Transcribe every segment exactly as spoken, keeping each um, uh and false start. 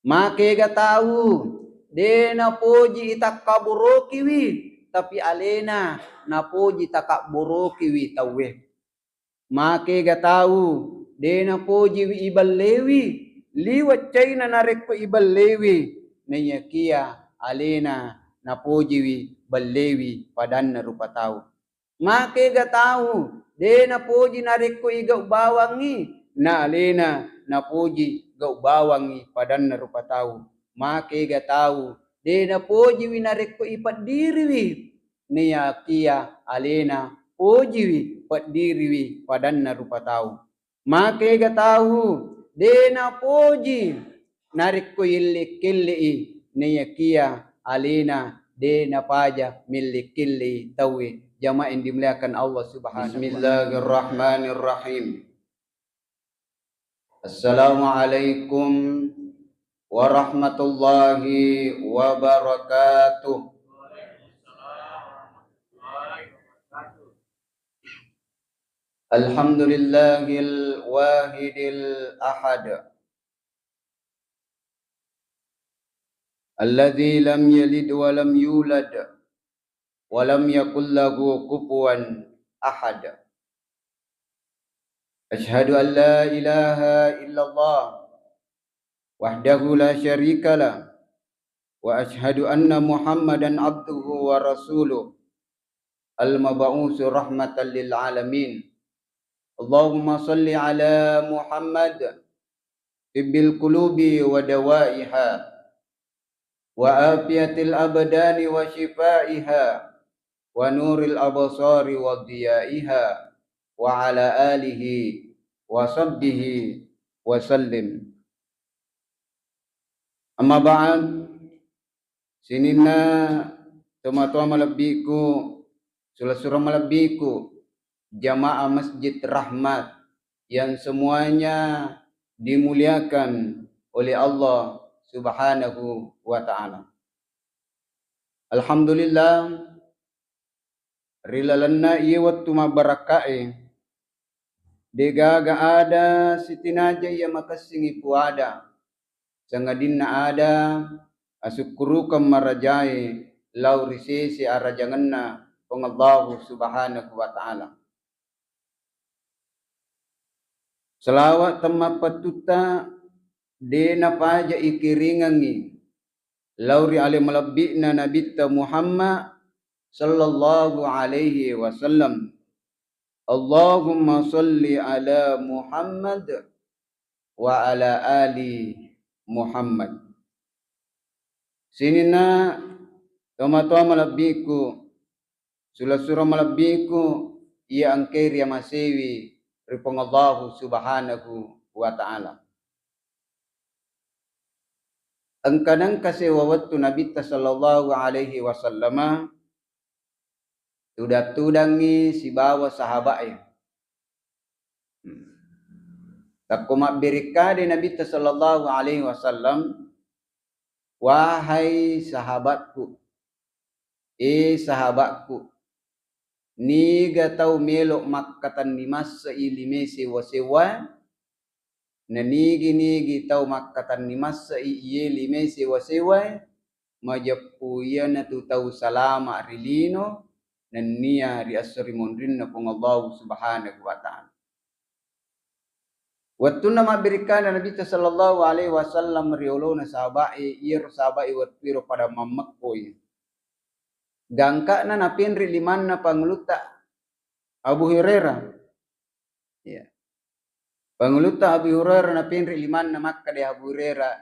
Makega tau de napoji itakkaborokiwi, tapi alena napoji takabborokiwi tauwe. Makega tau de napojiwi iballewi liwat caina narekko iballewi, naiyakia alena napojiwi ballewi padanna rupa tau. Makega tau de napoji narekko igau bawangngi, na alena napoji gau bawangngi padanna rupa tau. Makega tau de napojiwi narekko ipeddiriwi, naiyakia alena pojiwi peddiriwi padanna rupa tau. Makega tau de napoji narekko yelle-kelle'i, naiyakia alena de napaja melle-kelle'i tauwe. Jamaah yang dimuliakan Allah Subhanahu wa Ta'ala. Bismillahirrahmanirrahim. Assalamualaikum warahmatullahi wabarakatuh. Alhamdulillahil wahidil ahad. Alladzi lam yalid wa lam yulad wa lam yakul lahu kufuwan ahad. Asyhadu an la ilaha illallah wahdahu la syarika lah, wa asyhadu anna Muhammadan abduhu wa rasuluh, al-mab'usu rahmatan lil alamin. Allahumma salli ala Muhammad, tibbil qulubi wa dawaiha, wa afiyatil abdani wa syifaiha, wa nuril absari wa diyaiha, wa ala alihi wa sahbihi wa sallim. Amma ba'd, sininna tomatoa malebbiku, sura-sura malebbiku, jamaah Masjid Rahmat yang semuanya dimuliakan oleh Allah Subhanahu wa Ta'ala. Alhamdulillah, ri lalenna iye wettu mabbarakka'e, degaga ada sitinaja iya makessingngi puada, sangadinna ada asukkurukeng marajae lao ri sese arajangenna Puang Allahu Subhanahu wa Ta'ala. Salawa temmapattutta de napaja ikiringengngi lao ri ale malebbi'na Nabitta Muhammad sallallahu alaihi wasallam. Allahumma salli ala Muhammad wa ala ali Muhammad. Sininna tomatoa malebbiku, sura-sura malebbiku iya engkae riamasewi ri Puang Allahu Subhanahu wa Ta'ala. Engka nengka sewa wettu Nabitta sallallahu alaihi wasallama tudang-tudangngi sibawa sahaba'e. Takko mabberekkade Nabitta sallallahu alaihi wasallam, "Wahai sahabatku, eh sahabatku, niga tau melo makkatenni masse'i lime sewa-sewa, na nigi-nigi tau makkatenni masse'i iye lime sewa-sewae, majeppu iyanatu tau salama ri lino nennia ri esso ri monrinna Puang Allahu Subhanahu wa Ta'ala." Wettunna mabberekkana Nabitta sallallahu alaihi wasallam ri olona sahaba'e, iyaro sahaba'e wettuero pada mammekkoi. Gangka'na napenre limanna pangulutta Abu Hurairah. Iya. Pangulutta Abu Hurairah napenre limanna, makkeda Abu Hurairah,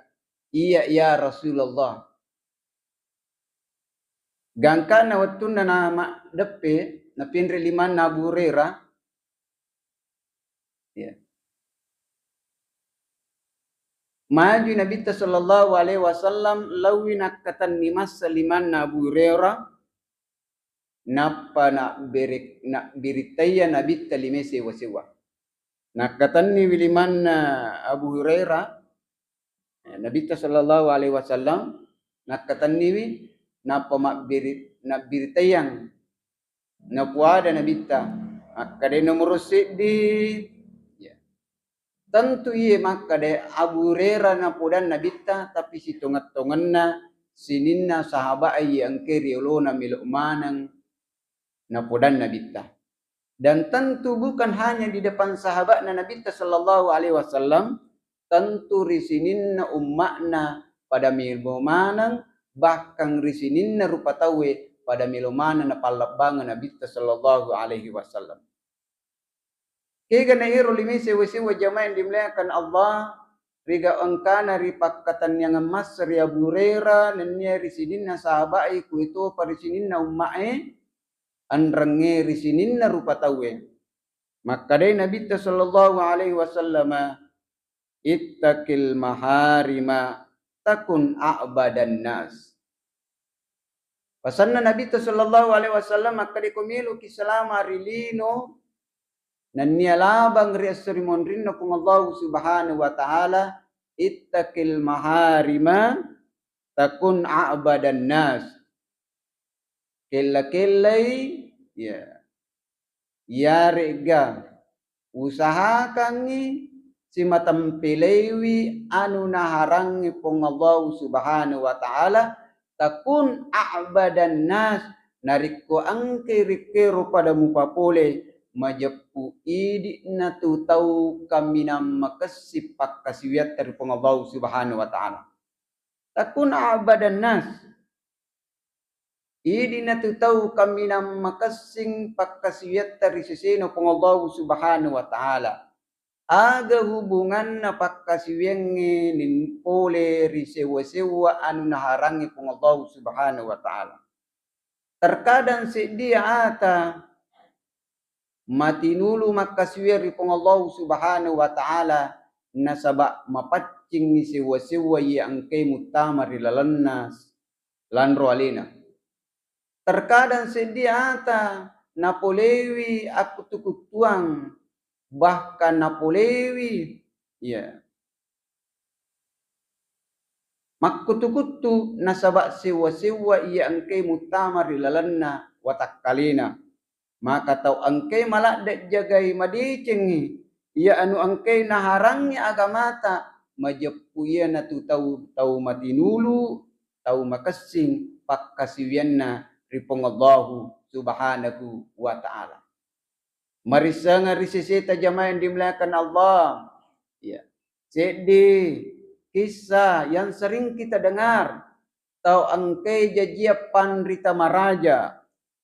"Iya, ya Rasulullah." Gangkanna wettunna namaddeppe, napinri limanna Abu Hurairah. Iya. Majui Nabitta sallallahu alaihi wasallam, laowi nakkatenni massa limanna Abu Hurairah, nappa nabbere-, nabbirittaiya Nabitta lime sewa-sewa. Nakkatenniwi limanna Abu Hurairah, eh, Nabitta sallallahu alaihi wasallam, nakkatenniwi, nappa mabbiri-, nabbirittaiang, napuada Nabitta, makkeda, "Nomoro seddi, ya, Tentu iye makkeda Abu Hurairah napodanna Nabitta, tapi sitongeng-tongenna sininna sahabat iya engkae ri olona melo maneng napodanna Nabitta. Dan tentu bukan hanya di depan sahabatna Nabitta sallallahu alaihi wasallam, tentu ri sininna umma'na pada melo maneng, bahkan ri sininna rupa tauwe pada melo maneng napallebbangeng Nabitta sallallahu alaihi wasallam. Kega na ero lime sewa-sewa jamaah yang dimuliakan Allah, riga engkana ri pakkatanniangeng massa ri Abu Hurairah, nennia ri sininna sahabae, kuetopa ri sininna umma'e, enrengnge ri sininna rupa tauwe. Makkedai Nabitta sallallahu alaihi wasallama, "Ittaqil maharima takun a'badan nas." Pasanna Nabitta sallallahu alaihi wasallam, makkeda, ko meloki salama ri lino nennia labang ri esso ri monrinna Puang Allahu Subhanahu wa Ta'ala, "Ittaqil maharima takun a'badan nas." Kella-kellai, ya, iyare'ga usahakangngi simatempelaiwi anu naharangngi Puang Allahu Subhanahu wa Ta'ala, takun a'badan nas, narekko engkai rikkero pada mupapole, majeppu idi'na tu tau kaminang makessing pakkasiwiatta ri Puang Allahu Subhanahu wa Ta'ala. Takun a'badan nas. Idi'na tu tau kaminang makessing pakkasiwiatta ri sesena Puang Allahu Subhanahu wa Ta'ala. Aga hubunganna pakkasiwiangnge nin-, pole ri sewwa-sewwa anu naharangngi Puang Allahu Subhanahu wa Ta'ala? Terkadang seddi ata matinulu makkasiwiang ri Puang Allahu Subhanahu wa Ta'ala, nasaba mapaccingngi sewwa-sewwa iya engkai muttama ri lalenna lanro alena. Terkadang seddi ata napolewi akkuttu-kuttuang, bahkan napolewi, iya, makkuttu-kuttu nasaba sewwa-sewwa iya engkai muttama ri lalenna watakkalena. Maka tau engkai maladde jagai madecengngi iya anu engkai naharangngi agamata, majeppu iyanatu tau, tau matinulu, tau makessing pakkasiwianna ri Puang Allahu Subhanahu wa Ta'ala. Marissengeng ri seseta jamaah yang dimuliakan Allah. Ya. Seddi kisah yang sering kita dengar. Tau engkai jajia panrita maraja.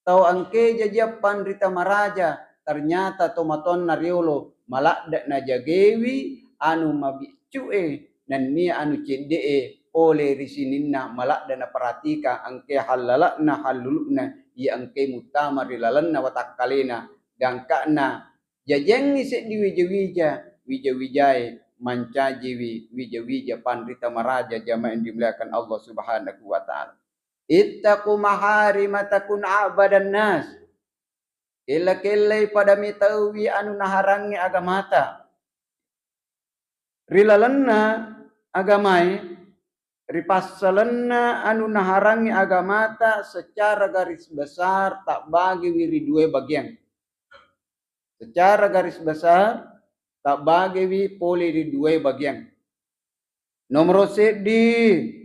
Tau engkai jajia panrita maraja, ternyata tomatoanna riolo maladde najagewi anu mabiccu'e nennia anu cedde'e pole ri sininna maladde naperatika engkai hallala'na hallulu'na iya engkai muttama ri lalenna watakkalena, gangka'na jajengngi seddi wija-wija, wija-wijae mancajiwi wija-wija panrita maraja jamaah yang dimuliakan Allah Subhanahu wa Ta'ala. Ittaqu maharima takun a'badan nas. Kella-kellai pada metauwi anu naharangngi agamata. Ri lalenna agamae, ri passalenna anu naharangngi agamata secara garis besar tabbagiwi ri dua bagian. Secara garis besar tabbagiwi pole ri dua bagian. Nomoro seddi,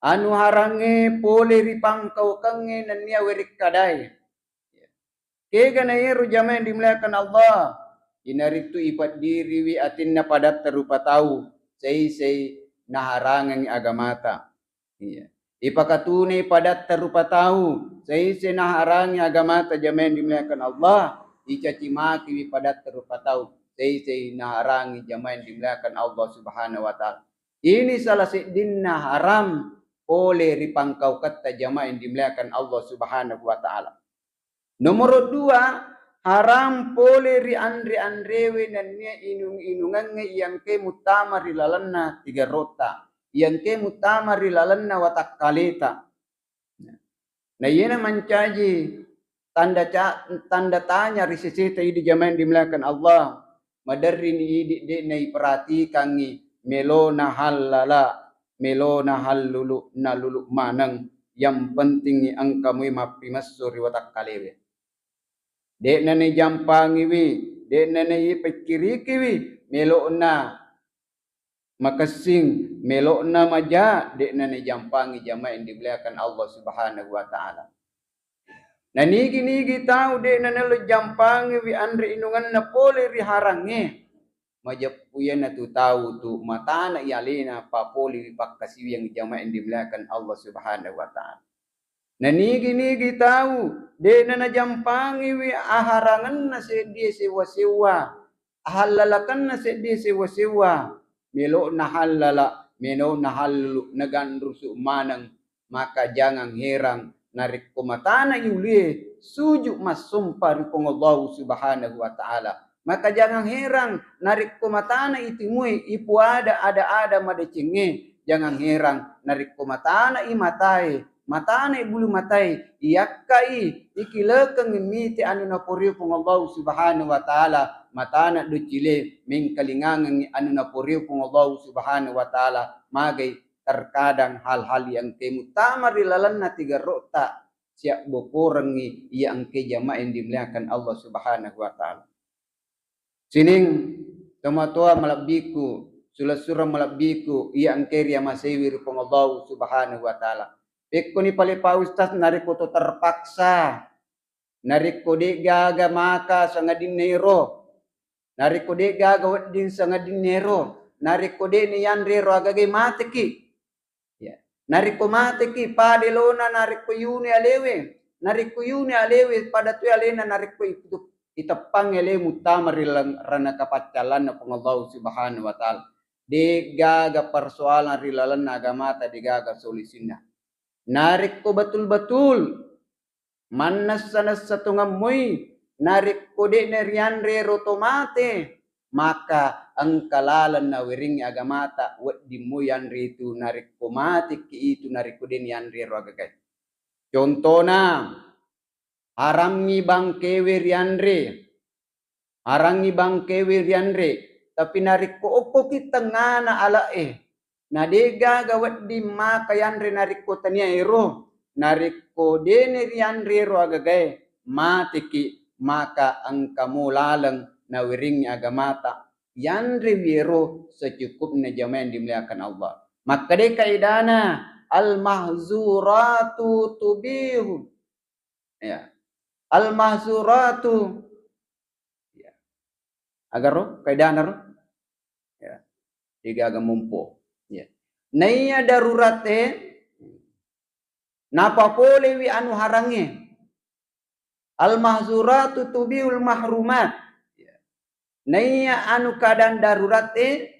anu harangnge pole ri pangkaukengnge nennia werekkadae. Kega na iyaro jamaah yang dimuliakan Allah, inaritu ipaddiriwi atinna padatta rupa tau, seisei naharangengngi agamata. Iya. Ipakatunai padatta rupa tau, seisei naharangi agamata jamaah yang dimuliakan Allah, icaci makiwi padatta rupa tau, seisei naharangi jamaah yang dimuliakan Allah Subhanahu wa Ta'ala. Ini salah seddinna haram pole ri pangkauketta jamaah yang dimuliakan Allah Subhanahu wa Ta'ala. Nomoro dua, haram pole ri anre-anrewe nennia inung-inungengnge iya engkae muttama ri lalenna tigerota, iya engkae muttama ri lalenna watakkaleta. Na iyena mancaji tanda ca-, tanda tanya ri seseta idi jamaah yang dimuliakan Allah. Maderrini idi de'na iperatikangngi, melona hallala, melona hallulu, nalulu maneng. Yang pentingngi engka mui mappimesso ri watakkalewe. De'na naijampangiwi, de'na naipekkirikiwi, melo'na makessing, melo'na maja, de'na najampangi jamaah yang dimuliakan Allah Subhanahu wa Ta'ala. Na nigi-nigi tau de'na nalo jampangiwi anre inunganna pole ri harangnge, majeppu iyanatu tau tu matana i alena papole ri pakkasiwiang jamaah yang dimuliakan Allah Subhanahu wa Ta'ala. Na nigi-nigi tau de'na najampangiwi aharangenna seddie sewwa-sewwa, ahallalakenna seddie sewwa-sewwa, melo'na hallala, melo'na hallu, naganrusu maneng, maka jangang herang narekko matana i ulie suju massompa ri Puang Allahu Subhanahu wa Ta'ala. Maka jangang herang narekko matana i timue ipuada ada-ada madecengnge, jangang herang narekko matana i matae, matana i bulu matae, iyakkai ikilekeng mite anu naporio Puang Allahu Subhanahu wa Ta'ala, matana docile mengkalingangengi anu naporio Puang Allahu Subhanahu wa Ta'ala, magai terkadang hal-hal yang engke muttama ri lalenna tigerro'ta siabbokorengngi iya engke jamaah yang dimuliakan Allah Subhanahu wa Ta'ala. Sining tomatoa malebbiku, sula-sura malebbiku, iya engke riamasewi ri Puang Allahu Subhanahu wa Ta'ala. Pekkoni pale Pak Ustaz, narekko to terpaksa, narekko de'gaga maka sangadinna ero, narekko de'gaga wedding sangadinna ero, narekko de'ni yanre ero agagai mateki. Ya. Narekko mateki, pada elona narekko yuni alewe, narekko yuni alewe, pada tu alena narekko itu, iteppangngi alewe muttama ri lan-, ranaka paccallanna Puang Allahu Subhanahu wa Ta'ala. De'gaga persoalan ri lalenna agamata, de'gaga solusinna. Narekko betul-betul mannessa-nessa tongeng moi, narekko de'na rianre ero to mate, maka engka laleng nawerengngi agamata, wedding moi yanre itu narekko mateki itu, narekko de'ni yanre ero agagae. Contona, harammi bangkewe rianre, harangngi bangkewe rianre, tapi narekko okkoki tengngana ala'e, na de'gaga wedding maka yanre narekko tania ero, narekko de'ni rianre ero agagae, mateki, maka engkamo laleng nawerengngi agamata yanrewi ero secukupna, jamaah yang dimuliakan Allah. Makkedai kaidana, al-mahzuratu tubihu. Ya. Al-mahzuratu. Ya. Agaro, kaidana ro? Ya. De'gaga mompo. Ya. Naiya darurat e, napapolewi anu harangnge. Al-mahzuratu tubihul mahrumat. Ya. Naiya anu keadaan darurat e,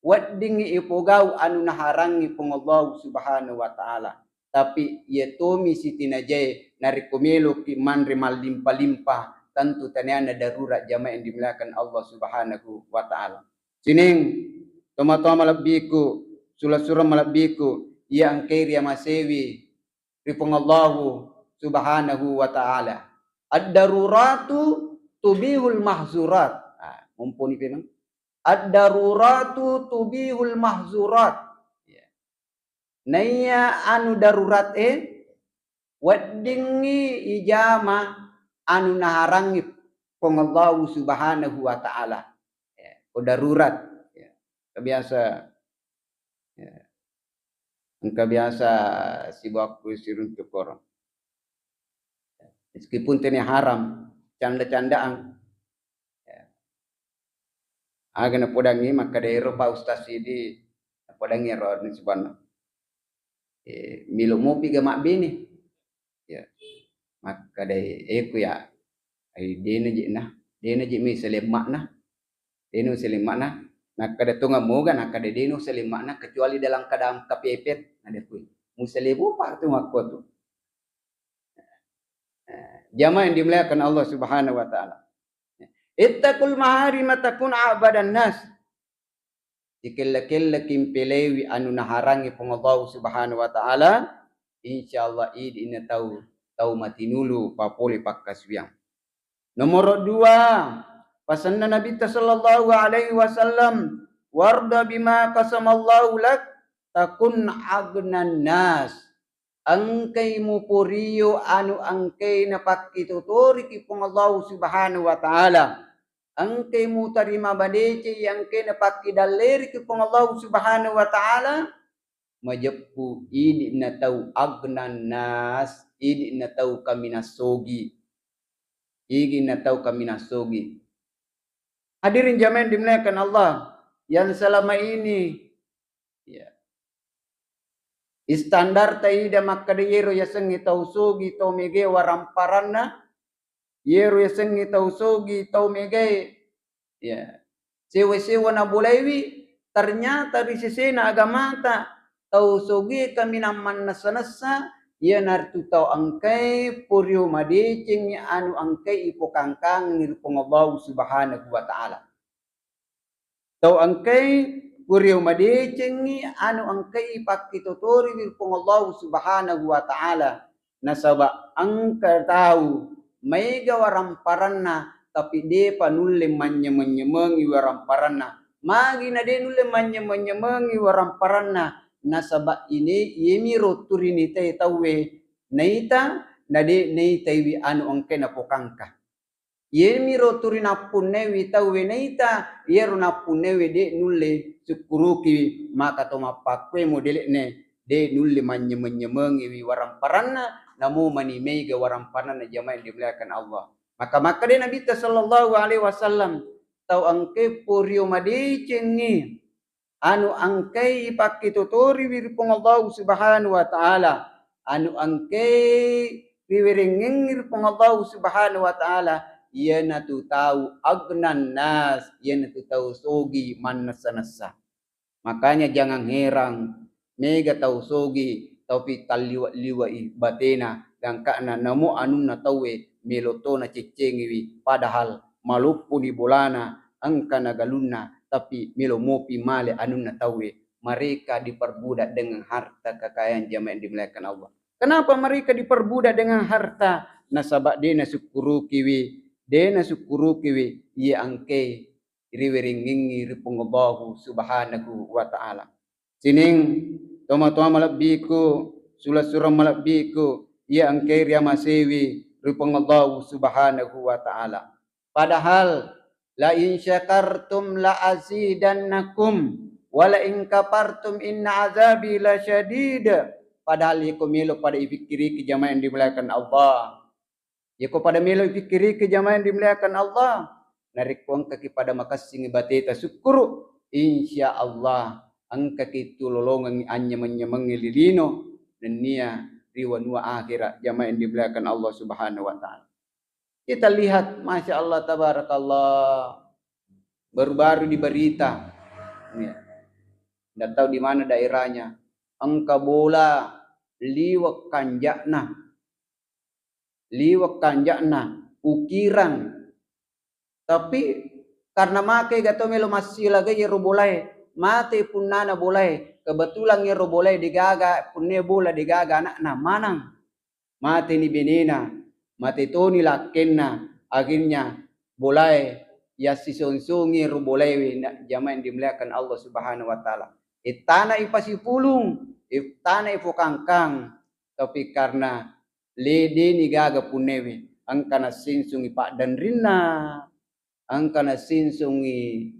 weddingngi ipogau anu naharangngi Puang Allahu Subhanahu wa Ta'ala. Tapi iya tomi sitinajae narekko meloki manre mallimpa-limpa, tentu taniana darurat, jamaah yang dimuliakan Allah Subhanahu wa Ta'ala. Sining tomatoa malebbiku, sula-sura malebbiku, iya engkai riamasewi ri Puang Allahu Subhanahu wa Ta'ala. Ad-daruratu tubihul mahzurat. Ah, mumpuni pemeng. Ad-daruratu tubihul mahzurat. Ya. Naiya anu darurat e, weddingngi ijama anu naharangngi Puang Allahu Subhanahu wa Ta'ala. Ya, ko darurat. Ya. Kebiasa. Ya. Engka biasa sibawa ku siruntuk orang. Meskipun tene haram, canda-candaan. Ya. Aga napodangngi makkeda ero Pak Ustaz sidi, napodangngi ero ni sebenarnya. Eh, milo mopi ga mabbene. Ya. Makkedai, eh, ku ya, ai, dena je na, dena je mi selemma'na, dena selemma'na. Nakkeda tongeng moga, nakkeda dena selemma'na kecuali dalam keadaan kepepet. Ada kui, muselebo pak tu makko tu. Eh, jamaah yang dimuliakan Allah Subhanahu wa Ta'ala. Ittaqul maharima takun a'badan nas. Ikella-kellaki mpelaiwi anu naharangngi Puang Allahu Subhanahu wa Ta'ala, insyaallah idi na tau, tau matinulu papole pakkasuwiang. Nomoro dua, pasenna Nabitta sallallahu alaihi wasallam, "Warda bima qasamallahu lak, takun aghnan nas." Engkai muporio anu engkai napakkitotoriki Puang Allahu Subhanahu wa Ta'ala. engkai mutarima madeceng iya engkae napakkidalleriki Puang Allahu Subhanahu wa Ta'ala, majeppu idi na tau agnan nas, idi na tau kaminang sogi. Idi na tau kaminang sogi. Hadirin jamaah yang dimuliakan Allah, yang selama ini, ya, istandarta ida makkeda yero yasengnge tau sogi, tau megae waramparanna, yero yasengnge tau sogi, tau megae, ya, sewa-sewa nabolaiwi, ternyata ri sesena agamata, tau sogi kaminang mannessa-nessa, iyanaritu tau engkai purio madecengngi anu engkai ipokangkangengngi ri Puang Allahu Subhanahu wa Ta'ala. Tau engkai purio madecengngi anu engkai ipakkitotoriwi ri Puang Allahu Subhanahu wa Ta'ala. Nasaba engka tau maega waramparanna, tapi depa nulle manynyameng-nyamengi waramparanna. Magi na de nulle manynyameng-nyamengi waramparanna? Nasaba ine, iyemiro turi naitai tauwe naita, na de naitaiwi anu engkai napokangka. Iyemiro turi nappunnaiwi tauwe naita, iyero nappunnaiwi de nulle sukkurukiwi, maka to mappakkue modele'ne de nulle manynyameng-nyamengiwi waramparanna, namo mani maega waramparanna, jamaah yang dimuliakan Allah. Maka makkeda Nabitta sallallahu alaihi wasallam, tau engkai purio madecengngi anu engkai ipakkitotoriwi ri Puang Allahu Subhanahu wa Ta'ala, anu engkai riwerengngengngi ri Puang Allahu Subhanahu wa Ta'ala, iyanatu tau agnan nas, iyanatu tau sogi mannessa-nessa. Makanya jangan heran, mega tau sogi, taupi talliwe-liwe'i batena, gangka'na namo anunna tauwe melo to naceccengiwi, padahal maluppuni bolana, engkana galunna, tapi melo mopi male anunna tauwe. Mereka diperbudak dengan harta kekayaan, jamaah yang dimuliakan Allah. Kenapa mereka diperbudak dengan harta? Nasaba de nasukkurukiwi, de nasukkurukiwi iya engkai riwerengngengngi ri Puang Allahu Subhanahu wa Ta'ala. Sining tomatoa malebbiku, sula-sula malebbiku, iya engkai riamasewi ri Puang Allahu Subhanahu wa Ta'ala. Padahal, "La in syakartum la azidannakum, wa la in kafartum inna azabi lasyadid." Padahal iko melo pada ipikkiriki, jamaah yang dimuliakan Allah. Yako pada melo ipikkiriki, jamaah yang dimuliakan Allah, narekko engkaki pada makessingi bateta sukkuru, insya Allah engkaki tulolongengngi anynyameng-nyamengngi lilino nennia ri wanua akhirat, jamaah yang dimuliakan Allah Subhanahu wa Ta'ala. Kita lihat, Masya Allah, tabarakallah, baru-baru diberita. Ya. Nggak tahu di mana daerahnya. Engka bola liwek kanjakna. Liwek kanjakna, ukirang. Tapi karena maega to melo massilaga iyaro bolae, mate punnana bolae. Kebetulan iyaro bolae degaga, punna bola degaga anakna, manang. Mateni benena, mate toni lakkenna, akhirnya bolae yassisong-songi ro bolaewe, na jamaah yang dimuliakan Allah Subhanahu wa Ta'ala. Ittana ipasipulung, ittana ipokangkang, tapi karena le-, deni gaga punnewe, engka nassingsungi paddanrinna, engka nassingsungi,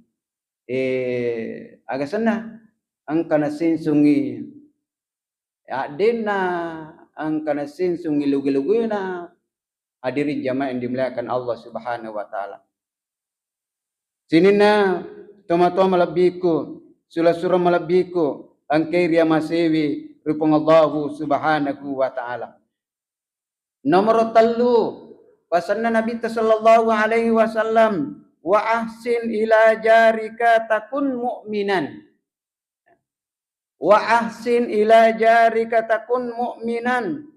eh, aga senna, engka nassingsungi addenna, engka nassingsungi lugu-luguna. Hadirin jamaah yang dimuliakan Allah Subhanahu wa Ta'ala. Sininna tomatoa malebbiku, sula-sula malebbiku, engkai riamasewi ri Puang Allahu Subhanahu wa Ta'ala. Nomoro tellu, pasenna Nabitta sallallahu alaihi wasallam, "Wa ahsin ila jarika takun mu'minan." "Wa ahsin ila jarika takun mu'minan."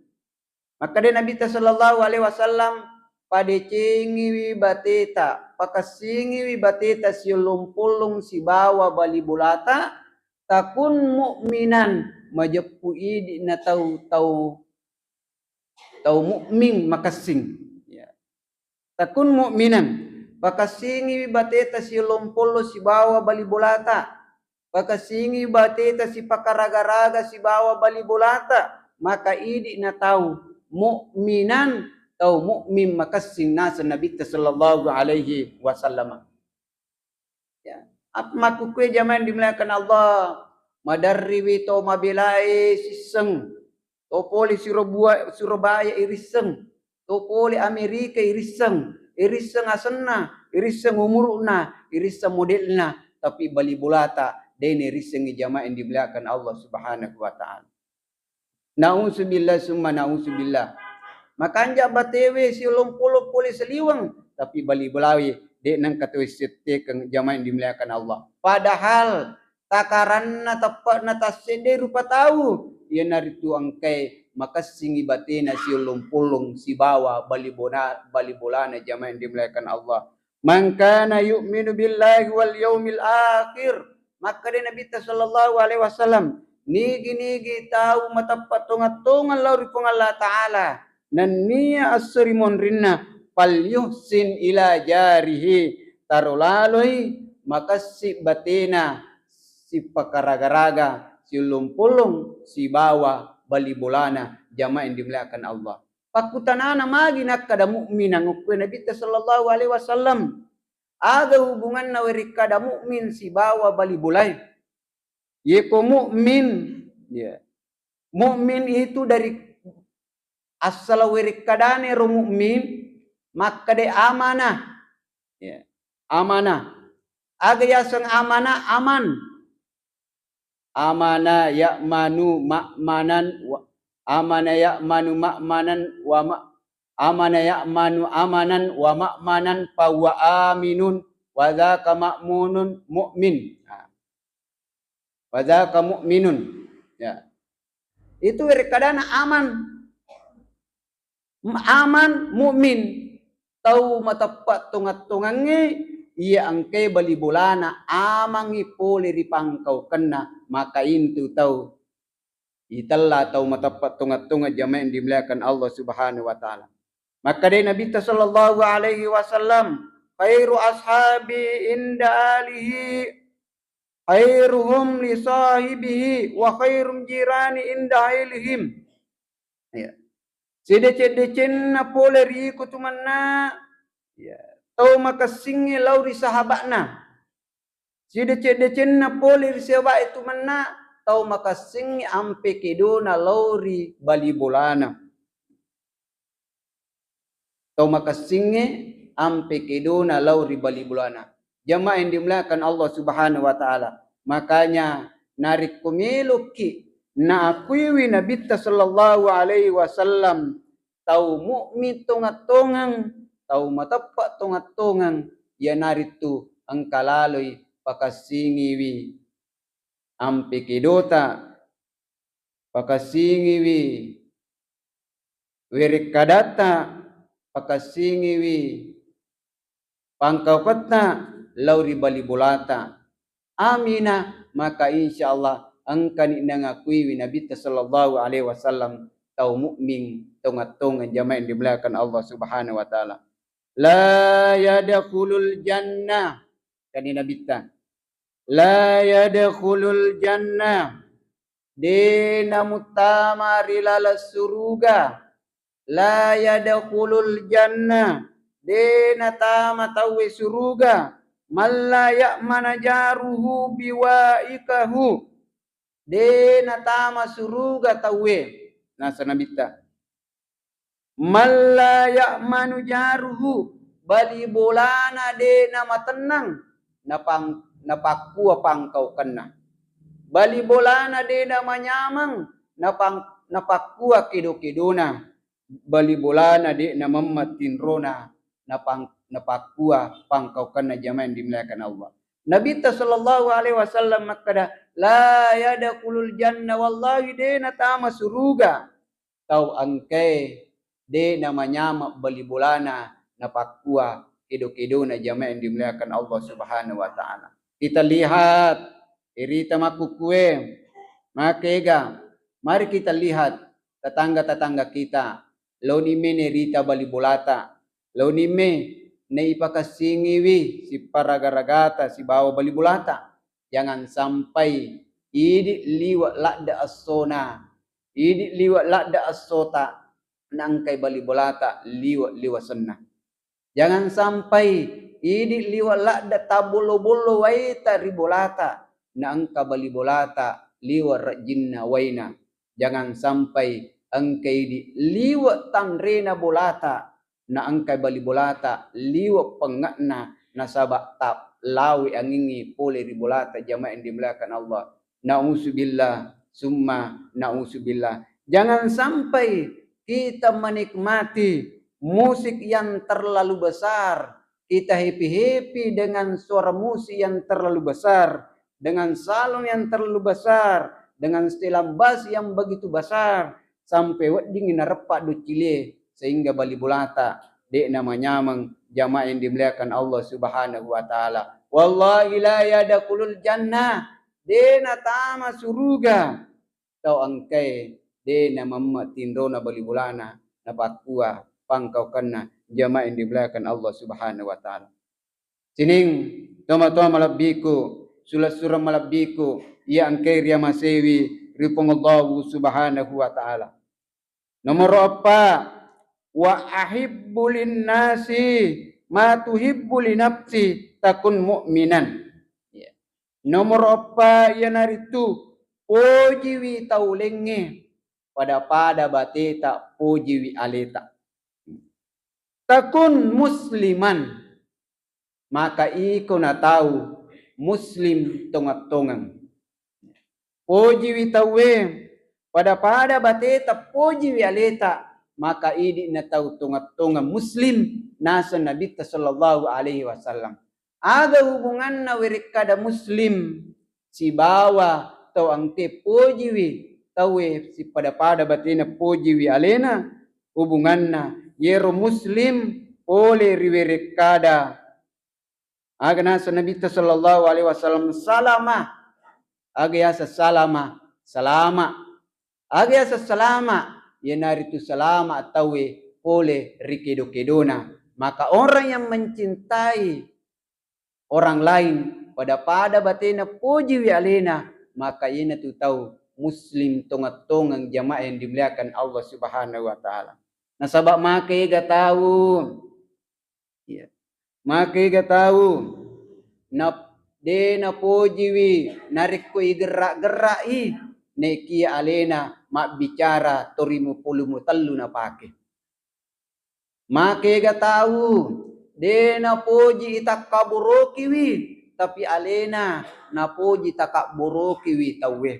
Makkeda Nabitta sallallahu alaihi wasallam, "Padecengiwi bateta, pakessingiwi bateta siullung-pullung sibawa bali bolata, takun mu'minan, majeppu idi na tau, tau, tau mukmin makessing." Ya. "Takun mu'minan, pakessingiwi bateta siullung-pullung sibawa bali bolata, pakessingiwi bateta sipakaraga-raga sibawa bali bolata, maka idi na tau mu'minan, tau mukmin makessing," naseng Nabitta sallallahu alaihi wasallam. Apa makkukkue jamaah yang dimuliakan Allah? Maderriwi to mabelae sisseng. To pole Sirobua-, Surabaya irisseng. To pole Amerika irisseng. Irisseng asenna, irisseng umuru'na, irisseng modelna. Tapi bali bolata, de' narissengngi jamaah yang dimuliakan Allah Subhanahu wa Ta'ala. Nauzubillah summa nauzubillah. Makanja batewe siolong-polong pole saliweng, tapi bali bolawe de' nengka tau settekeng jamaah yang dimuliakan Allah. Padahal takaranna teppe'na tassedde rupa tau, iyanaritu engkae makessingi batena siolong-polong sibawa bali bona-, bali bolana jamaah yang dimuliakan Allah. "Man kana yu'minu billahi wal yaumil akhir," makkeda Nabitta sallallahu alaihi wasallam, "Nigi-nigi tau mateppa tongeng-tongeng lao ri Puang Allah Ta'ala, nennia esso ri monrinna, falyuhsin ila jarihi, taro laloi makessi batena sipakaraga-raga, siullung-pullung sibawa bali bolana," jamaah yang dimuliakan Allah. Pakkutanana magi nakkada mukmin, nangukue Nabitta sallallahu alaihi wasallam. Aga hubunganna werekkada mukmin sibawa bali bolae? Yeko mukmin, ya. Mukmin itu dari asal werekkadane ro mukmin, makkade amanah. Ya. Amanah. Aga yaseng amanah? Aman. Amana ya'manu ma'manan wa, amana ya'manu ma'manan wa ma-, amana ya'manu amanan wa ma'manan fahuwa aminun wa dzaka ma'munun mu'min. Nah. Wa dzaka mu'minun. Ya. Itu werekkadana aman. Aman, mukmin, tau mateppa tongeng-tongengnge, iya engkae bali bolana amangngi pole ri pangkaukenna, maka intu tau itella tau mateppa tongeng-tongeng jamaah yang dimuliakan Allah Subhanahu wa Ta'ala. Makkeda Nabitta sallallahu alaihi wasallam, "Khairu ashabi inda alihi, khairuhum li sahibihi wa khairum jirani inda ailihim." Ya. Sideceng-decenna pole ri iko tumanna, ya, tau makessingnge lao ri sahaba'na. Sideceng-decenna pole ri sahaba'e tumanna, tau makessingnge ampe kedona lao ri bali bolana. Tau makessingnge ampe kedona lao ri bali bolana. Jamaah yang dimuliakan Allah Subhanahu wa Ta'ala. Makanya, narekko meloki naakuiwi Nabitta sallallahu alaihi wasallam tau mukmin tongeng-tongeng, tau mateppa tongeng-tongeng, iyanaritu engka laloi pakessingiwi ampe kedota, pakessingiwi werekkadatta, pakessingiwi pangkauketta lao ri bali bolata. Amina, maka insya Allah engkani nangakuiwi Nabitta sallallahu alaihi wasallam tau mukmin tongeng-tongeng jamaah yang dimuliakan Allah Subhanahu wa Ta'ala. La yadkhulul jannah, kani Nabitta. La yadkhulul jannah, de namuttama ri laleng suruga. La yadkhulul jannah, de natama tauwe suruga. Man la ya'mana jaruhu biwaikahu, de natama suruga tauwe. Nasa Nabitta. Man la ya'manu jaruhu, bali bolana de namatennang, napang-, napakkua pangkaukenna. Bali bolana de namanyameng, napang-, napakkua kedo-kedona. Bali bolana de namemme tinrona, napang-, napakkua pangkaukenna jamaah yang dimuliakan Allah. Nabitta sallallahu alaihi wasallam makkada, "La yadkhulul jannah," wallahi de natama suruga tau engkae de namanyameng bali bolana napakkua kedo-kedona jamaah yang dimuliakan Allah Subhanahu wa Ta'ala. Kita lihat, irita makkukkue, makega, mari kita lihat tetangga-tetangga kita, laoni mene rita bali bolata, laoni me naipakessingiwi sipparaga-ragata sibawa bali bolata. Jangan sampai idi liwe ladde essona, idi liwe ladde essota, naengkai bali bolata liwe-liwesenna. Jangan sampai Idi liwe' ladde' tabbollo-bollo waeta ri bolata, na engka bali bolata liwe' rejjinna waena. Jangan sampai engka idi liwe' tanrena bolata, na engka bali bolata liwe' pengnge'na, nasaba' ta' lawe angingngi pole ri bolata, jamaah yang dimuliakan Allah. Nauzubillah, summa nauzubillah. Jangan sampai kita menikmati musik yang terlalu besar, kita happy-happy dengan suara musik yang terlalu besar, dengan salon yang terlalu besar, dengan setelan bass yang begitu besar, sampai weddingngi nareppa' doccilie, sehingga bali bolata de'na manyameng, jamaah yang dimuliakan Allah Subhanahu wa Ta'ala. Wallahi la yadkhulul jannah, de' natama suruga tau engkae de' namemme' tinrona bali bolana, napakkua pangkaukenna, jamaah yang dimuliakan Allah Subhanahu wa Ta'ala. Sining tomatoa malebbiku, sula-sula malebbiku, iya engkae riamasewi ri Puang Allahu Subhanahu wa Ta'ala. Nomoro eppa, wa ahibbu linnasi ma tuhibbu linafsi takun mu'minan. Iya. Nomoro eppa iyanaritu pojiwi tau laingnge pada-pada bateta pojiwi aleta. Takun musliman, maka iko natau muslim tongeng-tongeng. Pojiwi tauwe, pada-pada bateta pojiwi aleta, maka idi natau tongeng-tongeng muslim, naseng Nabitta sallallahu alaihi wasallam. Aga hubunganna werekkada muslim sibawa tau engke pojiwi tauwe sipada-pada batena pojiwi alena? Hubunganna yero muslim pole ri werekkada. Aga naseng Nabitta sallallahu alaihi wasallam, salama. Aga yaseng salama? Salama. Aga yaseng salama? Iyanaritu salama tauwe pole ri kedo-kedona. Maka orang yang mencintai orang lain pada-pada batena pojiwi alena, maka iyanatu tau muslim tongeng-tongeng, jamaah yang dimuliakan Allah Subhanahu wa Ta'ala. Nasaba' makega tau, iya, makega tau na, de' napojiwi narekko igerra'-gerra'i, nekia alena mabbicara torimo polumo tellu napake. Makega tau de' napoji itakkabborokiwi, tapi alena napoji takabborokiwi tauwe.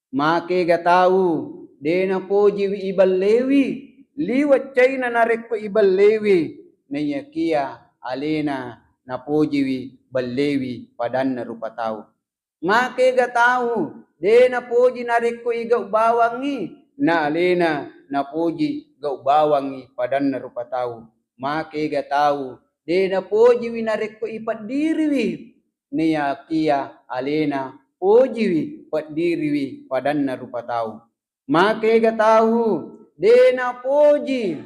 Makega tau de' napojiwi ibellewi, liwe' caina narekko ibellewi, naiyakia alena napojiwi bellewi padanna rupa tau. Makega tau de' napoji narekko igau' bawangngi, na alena napoji gau' bawangngi padanna rupa tau. Makega tau de' napojiwi narekko ipeddiriwi, naiyakia alena pojiwi peddiriwi padanna rupa tau. Makega tau de' napoji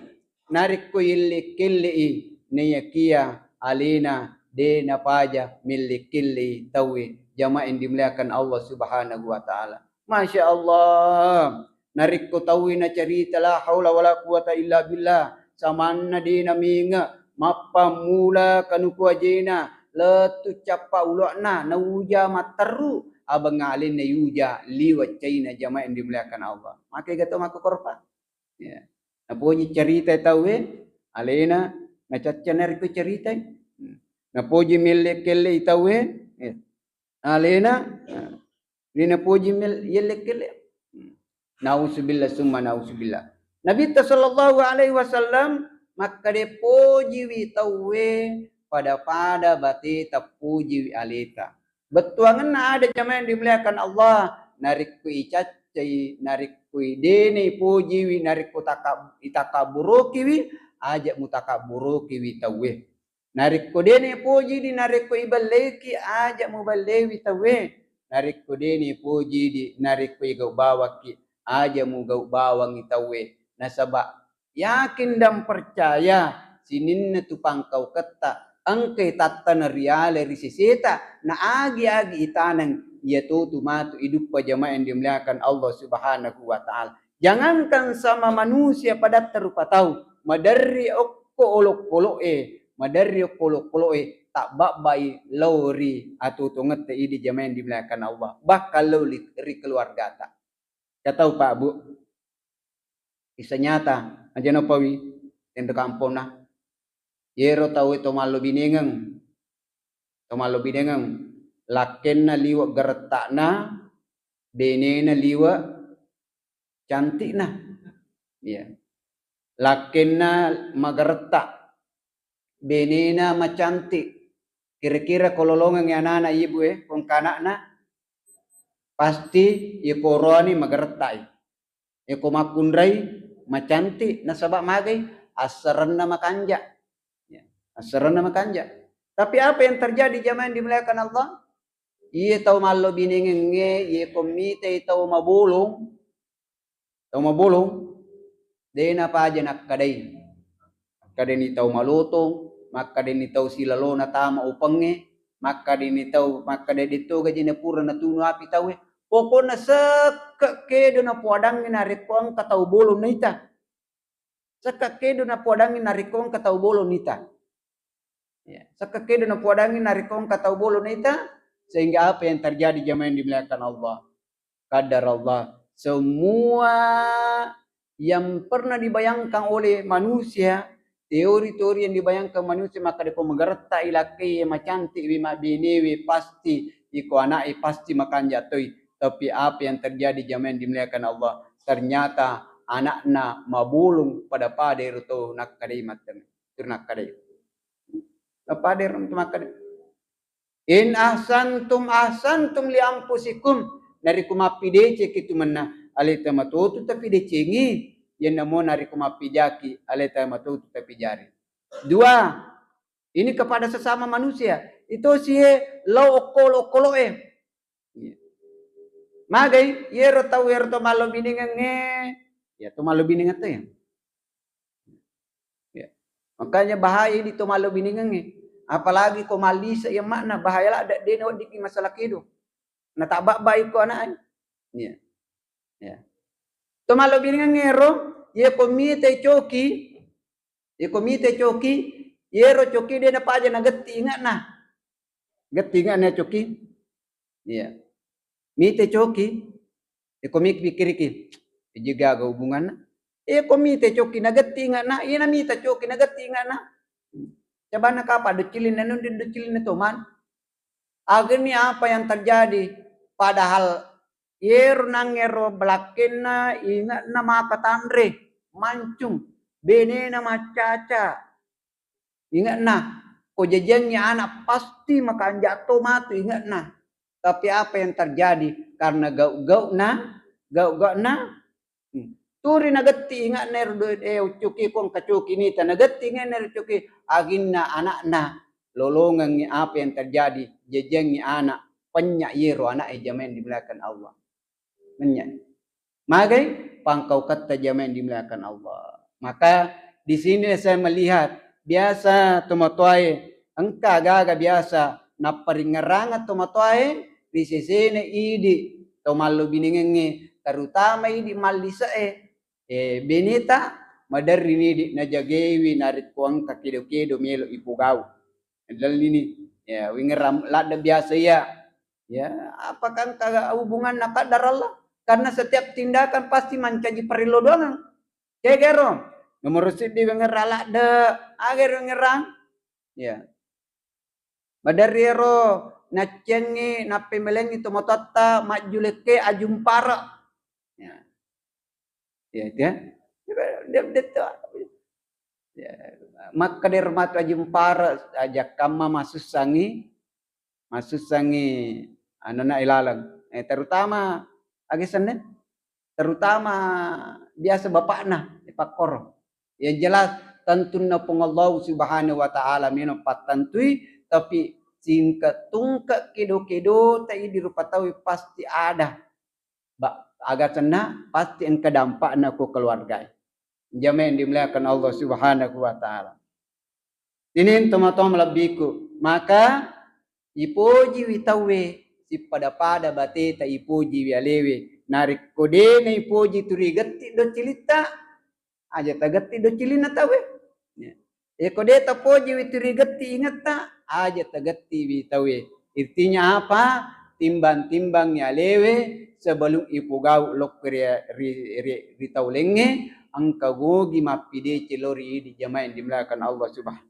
narekko yelle-kelle'i, naiyakia alena de' napaja melle-kelle'i tauwe, jamaah yang dimuliakan Allah Subhanahu wa Ta'ala. Masya Allah, narekko tauwe nacarita la haula wala quwata illa billah, samanna de' namenge', mappammula kanuku ajena, lettu cappa ulo'na, nauja matterru, abang alenna yuja liwe' caina, jamaah yang dimuliakan Allah. Makega to makkokoropa. Ya. Napoji caritai tauwe, alena nacacca narekko caritai. Hmm. Napoji melle-kelle'i tauwe, ya, alena, ya, de' napoji mel-, yelle-kelle. Hmm. Nauzubillah summa nauzubillah. Nabitta sallallahu alaihi wasallam makkeda, pojiwi tauwe pada-pada bateta pojiwi aleta. Bettuangenna ada, jamaah yang dimuliakan Allah, narekko icaccai, narekko i-, de' naipojiwi, narekko taka-, itakabborokiwi, aja' mutakabburokiwi tauwe. Narekko de' naipojidi narekko ibelleiki, aja' mubellewi tauwe. Narekko de' naipojidi narekko igau' bawakki, aja' mugau' bawangngi tauwe. Nasaba' yakin dan percaya sininna tu pangkauketta engkai tattana riala ri seseta, na agi-agi itaneng, iyatotu matu iduppa, jamaah yang dimuliakan Allah Subhanahu wa Ta'ala. Jangankan sama manusia padatta rupa tau, maderri okko olokolo'e, maderri okkolo-koloe, tabbabbai lao ri atuo-tuongetta idi jamaah yang dimuliakan Allah, bahkan lao li-, ri keluargata. Katau Pak Bu, kisah nyata, aja napawi tendo kampona. Yero tau to mallo binengeng, to mallo binengeng, lakkenna liwe gerettakna, benena liwe cantikna. Iya. Lakkenna mageretta, benena macantik. Kira-kira ko lolongengngi anana ibu e, ko engka anakna, pasti iya ko oroani magerettai. Iya ko makkunrai macantik, nasaba magai, assarenna makanja. Ya, assarenna makanja. Tapi apa yang terjadi jamaah yang dimuliakan Allah? Iya tau mallo binengengnge, iya ko mitai tau mabolong, tau mabolong, de napaja nakkadai. Makkadani tau malotong, makkadani tau silalona tama upengnge, makkadani tau, makkada detto gaji napura natunu api tauwe. Pokokna sekke kedo napoadangngi narekko engka tau bolong naita. Sekke kedo napoadangngi narekko engka tau bolong naita. Ya, sekke kedo napoadangngi narekko engka tau bolong naita, sehingga apa yang terjadi jamaah yang dimuliakan Allah? Qaddar Allah. Semua yang pernah dibayangkan oleh manusia, teori-teori yang dibayangkan manusia, maka deko mageretta ilakkei, macantik wi, mabenewe, pasti iko anaknya pasti makanja toi. Tapi apa yang terjadi jamaah yang dimuliakan Allah? Ternyata anakna mabolong pada-pada ero to nakkadai matteng. Turu nakkadai. Pada ero to makkadai. In ahsantum ahsantum li anfusikum. Narekko mappideceki tu menna, aleta matotu tapidecengi. Yennamo narekko mappijaki, aleta matotu tapijari. Dua, ini kepada sesama manusia. Itu sie lao okkolo-okkoloe. Iya. Magai, yero tau ero to mallo binengengnge, ya to mallo binengeng to ya. Ya. Makanya bahaya di to mallo binengengnge. Apalagi ko mallise iya makna bahaya ladde, de naweddikki masalah kedo. Natababbai ko anak. Iya. Ya. To mallo binengengnge ro, ye ko mite coki, Iko mite coki, yero coki de napaja nagetti inge'na. Getti inge'na coki. Iya. Mite coki, iko mik pikiriki, "Eji gaga hubunganna?" Iko mite coki nagetti inge'na, iya namita coki nagetti inge'na. Cabanna kapa doccilinna nundi doccilinna toman. Agani apa yang terjadi? Padahal yero nangngero belakkenna inge'na maka tanre, mancung, benena maccaca. Inge'na, ko jajiangngi anak pasti makanja to matu inge'na. Tapi apa yang terjadi? Karena gau-gau'na, gau-gau'na, Hmm. Turi nagetti inge'na ero do-, eh, uccuki ko engka coki nita, nagetti inge'na ero coki, aginna anakna lolongengngi apa yang terjadi, jajiangngi anak, penya yero anak e jamaah yang dimuliakan Allah. Menya. Magai pangkauketta jamaah yang dimuliakan Allah. Maka di sini saya melihat biasa tomatoae engka gaga biasa napparingngerangeng tomatoae ri sesena idi to mallo binengengnge, terutama idi mallise'e, eh, beneta maderri nidi najagaiwi narekko engka kedo-kedo melo ipogau. Dallini, ya, wingerang ladde biasa iya. Ya, apakah engka hubunganna qaddar Allah? Karena setiap tindakan pasti mancaji parillo doangeng. Kegero, nomor siddi wingerang ladde, agero wingerang. Ya. Maderri ero naccengngi, nappemelengngi tomatoatta majjulekke ajumpara. Ya. Ya, itu ya. Dia, dia, dia tuh, ya. Makkeda ero matu ajumpara, ajakkamma masussangngi, masussangngi anana ilaleng. Eh, terutama aga senna? Terutama biasa bapakna ipakkoro. Yang jelas tentunna Puang Allah Subhanahu wa Ta'ala meno pattantui, tapi singke tungke kedo-kedo ta idi rupa tau pasti ada. Ba-, aga senna pasti engka dampakna ko keluarga. Jamaah yang dimuliakan Allah Subhanahu wa Ta'ala. Ini tomatoa malebbiku, maka ipojiwi tauwe, sippada-pada bateta ipojiwi alewe. Narekko de naipoji turi getti doccilitta, aja tagetti doccilinna tauwe. Ya. Iyako de' tapojiwi tu rigetti ingetta, aja tagettiwi tauwe. Artinya apa? Timbang-timbangngi alewe sebelum ipogau lokko ri, ri, ri, ri tau laingnge, engka gogi mappideceng lao ri idi, jamaah yang dimuliakan Allah Subhanahu.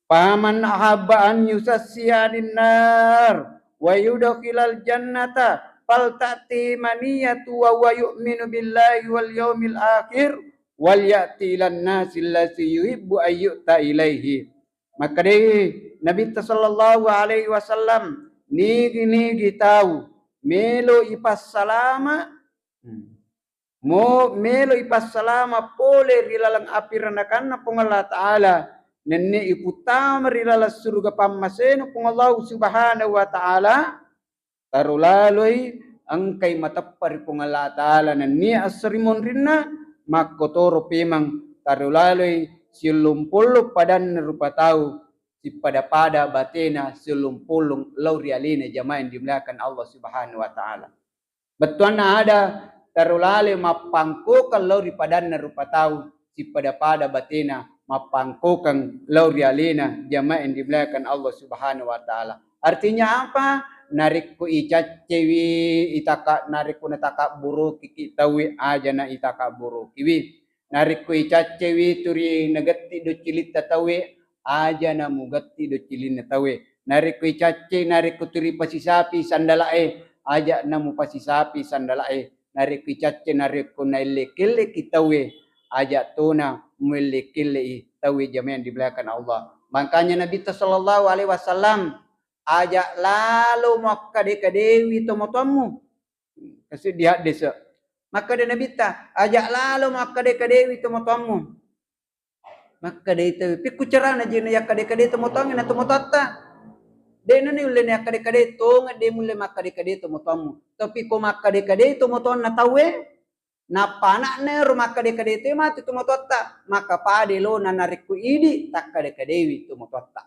Faman ahabba an yusassiya anin nar wa yudkhilal jannata falta'ti maniyatu wa huwa yu'minu billahi wal yaumil akhir wal ya'ti ilan nasi allati yuhibbu an yu'ta ilaihi. Makkedai Nabitta sallallahu alaihi wasallam, nigi-nigi tau melo ipassalama, hmm, mo-, melo ipassalama pole ri laleng api ranakanna Puang Allah Ta'ala, nennia iputtama ri laleng suruga pammasena Puang Allah Subhanahu wa Ta'ala, taro laloi engkai mateppa ri Puang Allah Ta'ala nennia esso ri monrinna, makkotoro pemeng taro laloi siullung-pullung padanna rupa tau, sippada-pada batena siullung-pullung lao ri alena, jamaah yang dimuliakan Allah Subhanahu wa Ta'ala. Bettuanna ada taro laloi mappangkokeng lao ri padanna rupa tau, sippada-pada batena mappangkokeng lao ri alena, jamaah yang dimuliakan Allah Subhanahu wa Ta'ala. Artinya apa? Narekko icaccewi, itaka-, narekko natakabburukiki tauwe, aja na itakabburukiwi. Narekko icaccewi tu ri nagetti doccilitta tauwe, aja na mugetti doccilinna tauwe. Narekko icacce, narekko tu ripasisapi sandala'e, aja na mupasisapi sandala'e. Narekko icacce, narekko naelle-kelleki tauwe, aja tona muelle-kellei tauwe, jamaah yang dimuliakan Allah. Makanya Nabitta sallallahu alaihi wasallam, aja lalo muakkade-kadewi tomatoammu. Kasi di hadis. Makkeda Nabitta, aja lalo muakkade-kadewi tomatoammu. Makkedai tauwe, pikku carana je nayakkade-kade tomatoangnge na tomatoatta? De' na naulle nayakkade-kade, tonga de' mulle makkade-kade tomatoammu. Tapi ko makkade-kade tomatoanna tauwe, nappa ana'na ero makkade-kade tauwe matu tomatoatta, maka pada elona narekko idi takkade-kadewi tomatoatta.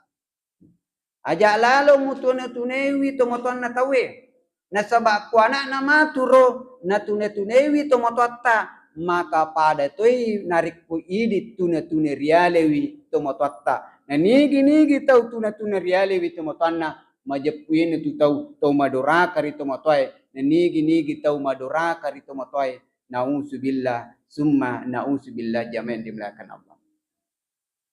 Aja lalo mutune-tunewi tomatoanna tauwe. Nasaba ko ana'na maturo natune-tunewi tomatoatta, maka pada toi narekko idi tune-tune rialewi tomatoatta. Na nigi-nigi tau tune-tune rialewi tomatoanna, majeppu iyana tu tau, tau madoraka ri tomatoae. Na nigi-nigi tau madoraka ri tomatoae, nauzubillah summa nauzubillah, jamaah yang dimuliakan Allah.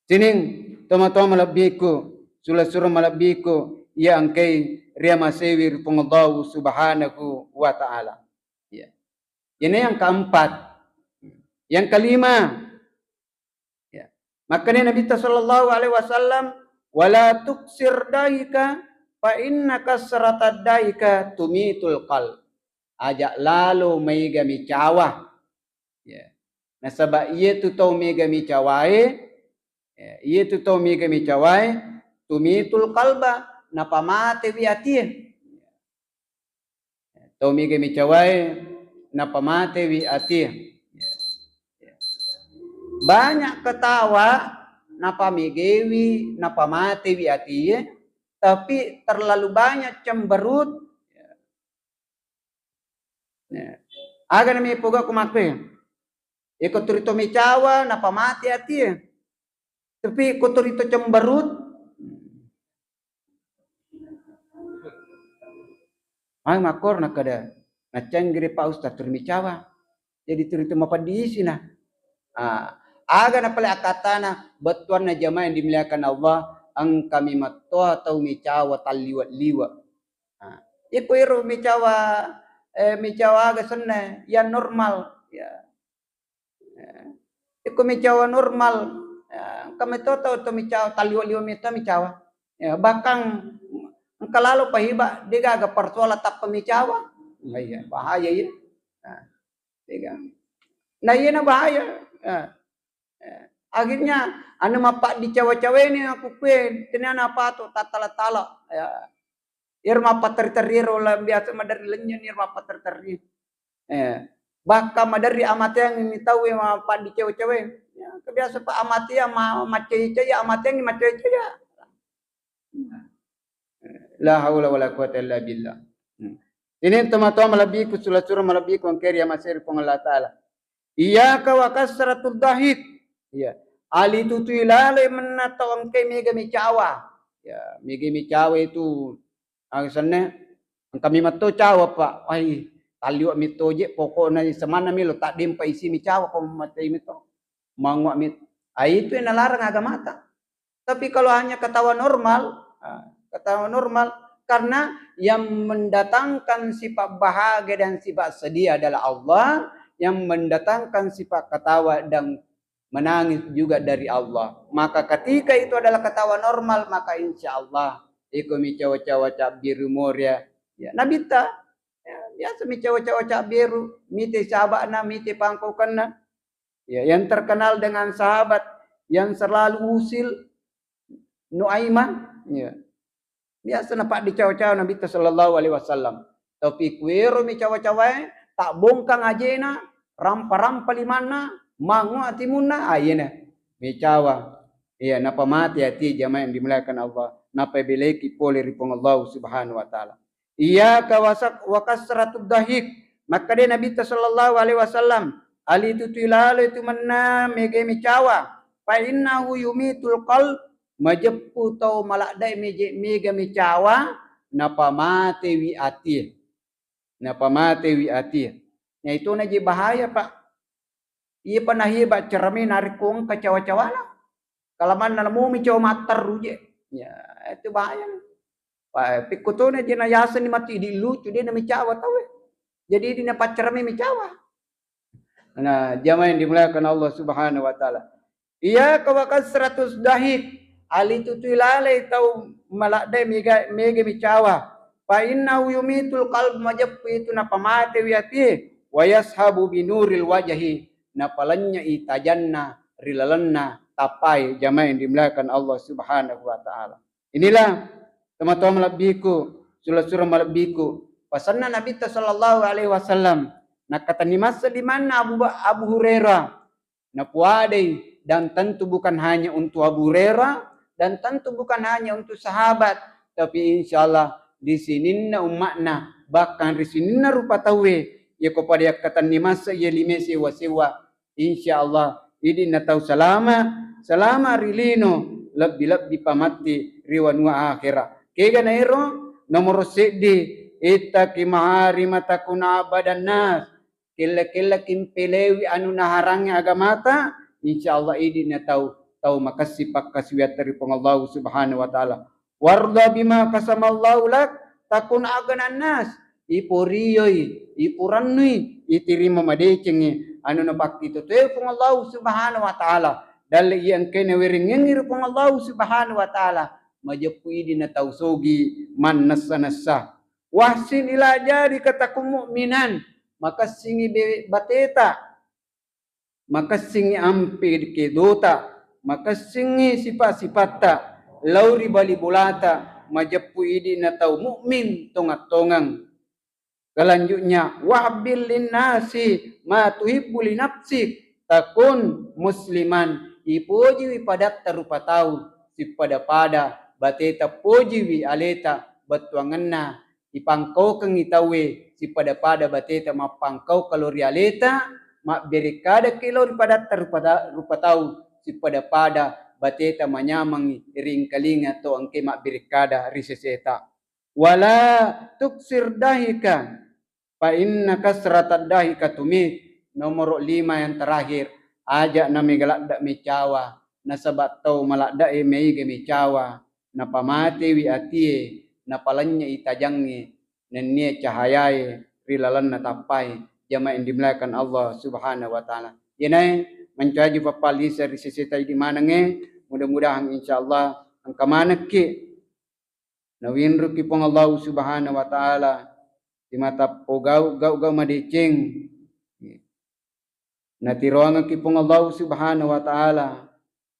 Sining tomatoa malebbiku, sula-sura malebbiku, iya engkai riamasewi ri Puang Allahu Subhanahu wa Ta'ala. Ya. Ini yang keempat. Yang kelima, ya. Makanya Nabi sallallahu alaihi wasallam, "Wala tuksir daika fa inna kasratad daika tumitul qalb." Aja lalo maega micawa. Ya. Nasaba iyatu tau mega micawae, ya, iyatu tau mega micawae, tumitul qalba, napamatewi atie. Tau mega micawae, napamatewi atie. Banyak ketawa, napamegewi, napamatewi atie, tapi terlalu banyak cemberut, ya. Aga nami pogau'ku makkue. Iko turito micawa, napamate atie. Tapi ko turito cemberut, ai makkoro nakkeda, naccanggiri Pak Ustaz turi micawa. Jadi turito mapaddisina. Ah, aga napale akatana, bettuanna jamaah yang dimuliakan Allah, engkami mattoa tau micawa talliwe-liwe. Ah, iko iro micawa, eh, micawa aga senna, yang normal, ya. Eh, iko micawa normal, ya, engka meto tau to micawa talliwe-liwe meto micawa. Ya, bahkan engka lalo pahiba degaga persoalan tappa micawa. Nah, iya, bahaya iya. Nah, degaga. Nah, iya na bahaya. Ya. Eh, akhirnya anu mappaddicawa-cawaini aku kue, tenia napato tattala-tala. Ya. Iyaro mappaterri-terri ro la biasa maderri lennyeng iyaro mappaterri-terri. Eh, bahkan maderri amateangngi tauwe mappaddicawa-cawae. Ya, kebiasa pa amateang ma-, maccaia-caia, amateangngi maccaia-caia. La haula wala quwata illa billah. Hmm. Ini tomatoa malebbiku, sula-sura malebbiku, engkai riamaseri Puang Allah Ta'ala. Iyyaka wa kasratud dahik. Iya. Ali tutui laloi menna tau engkai mega micawa. Ya, mega micawa itu, ah, senna, engka mi metto cawa, Pak. Wai, talliwa metto je, pokokna semanna melo, taddempa isi micawa, ko matei metto. Mangua mit-, ah, itu yang nalarang agamata. Tapi kalau hanya ketawa normal, ah, ketawa normal, karena yang mendatangkan sifat bahagia dan sifat sedih adalah Allah, yang mendatangkan sifat ketawa dan menangis juga dari Allah. Maka ketika itu adalah ketawa normal, maka insya Allah iko micawa-cawa cabbiru moria. Ya, Nabitta, ya, biasa micawa-cawa cabbiru, mite sahaba'na, mite pangkokenna. Ya, yang terkenal dengan sahabat yang selalu usil, Nuaiman, ya. Biasa napaddicawa-cawa Nabitta sallallahu alaihi wasallam. Tapi kuero micawa-cawae, tabbongkang ajena, rampa-rampa limanna, mango atimunna, ah, iyena micawa. Iya, napamate ati, jamaah yang dimuliakan Allah. Napabeleki pole ri Puang Allah Subhanahu wa Ta'ala. Iyyaka wasak-, wa kasratud dahik. Makkeda Nabitta sallallahu alaihi wasallam, ali tutui lalo itu menna mega micawa. Fa innahu yumitul qalb, majeppu tau maladdae meje-, mega micawa, napamatewi atie. Napamatewi atie. Na itu naji bahaya, Pak. Iya pa naheba cerame narekko engka cawa-cawana. Kalamanna namomi cawa matterru je. Ya, itu bahaya. Pa, pekko tona je na yaseng ni mati idi lucu, de namicawa tauwe. Jadi idi napaccerame micawa. Nah, jamaah yang dimuliakan Allah Subhanahu wa Ta'ala. Iyyaka wa kasratus dahik, ali tutui lalai tau maladde mega, mega micawa. Fa innahu yumitul qalb, majeppu itu napamatewi atie, wa yashabu binuril wajhi, napalennyei tajanna ri lalenna tappai, jamaah yang dimuliakan Allah Subhanahu wa Ta'ala. Inilah, tomatoa malebbiku, sura-sura malebbiku, pasanna Nabitta sallallahu alaihi wasallam, nakkatenni masse limanna Abu Ba-, Abu Hurairah, napuadai, dan tentu bukan hanya untuk Abu Hurairah, dan tentu bukan hanya untuk sahabat, tapi insya Allah di sininna umma'na, bahkan ri sininna rupa tauwe, yako pada yakkatenni masse iya lime sewa-sewa, insya Allah, idi na tau salama, salama ri lino, lebbi-lebbi pa matti ri wanua akhera. Kega na ero? Nomoro seddi, ittaqi maharima takun abadan nas. Kella-kella kimpelewi anu naharangngi agamata, insya Allah idi na tau, tau makessing pakkasiwiatta ri Puang Allah Subhanahu wa Ta'ala. Warda bima qasamallahu lak, takun aghnan nas. Iporioi, iporannui, itirima madecengngi anu napakkitotoe Puang Allah Subhanahu wa Ta'ala. Dalle iya engkae nawerengngengngi ri Puang Allah Subhanahu wa Ta'ala, majeppu idi na tau sogi mannessa-nessa. Wahsin ila jarika takun mu'minan, makessingi be-, bateta, makessingngi ampe kedota, makessingngi sipa-sipatta, lao ri bali bolata, majeppu idi na tau mukmin tongeng-tongeng. Selanjutnya, wahbil linnasi ma tuhibbu li nafsik, takun musliman, ipojiwi padatta rupa tau, sippada-pada bateta pojiwi aleta, bettuangenna ipangkaukengngi tauwe sippada-pada bateta mappangkaukeng lao ri aleta, mabberekkadaki lao ri padatta rupa ta-, rupa tau sippada-pada bateta manyamengngi ri engkalinga to engkae mabberekkada ri seseta. Wala tuksir dahika, fa inna kasratad dahika tumit. Nomoro lima yang terakhir, aja na mega ladde mecawa, nasaba tau maladde e mega mecawa, napamatewi atie, napalennyei tajangnge, nennia cahayae ri lalenna tappai, jamaah yang dimuliakan Allah Subhanahu wa Ta'ala. Iyanae mancaji pappalisa ri seseta idi manengnge, mudah-mudahan insyaallah engka manekki nawinruki Puang Allah Subhanahu wa Ta'ala, simata pogau gau-gau madeceng. Natiroangekki Puang Allah Subhanahu wa Ta'ala,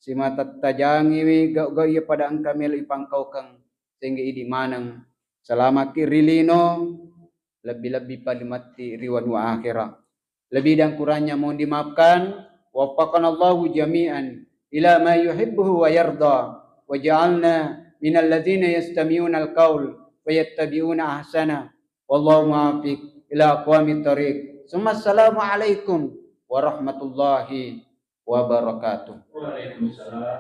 simata tajangiwi gau-gau iya pada engka melo ipangkaukeng, sehingga idi maneng salamakki ri lino, lebbi-lebbi palimatti ri wanua akhera. Lebih dan kurangnya mohon dimaafkan. Waffaqanallahu jami'an ila ma yuhibbuhu wa yarda. Waj'alna minal ladzina yastami'unal qaul fayattabi'una ahsana. Wallahu muwaffiq ila aqwamit thariq. Summa assalamu alaikum warahmatullahi wabarakatuh. Waalaikumsalam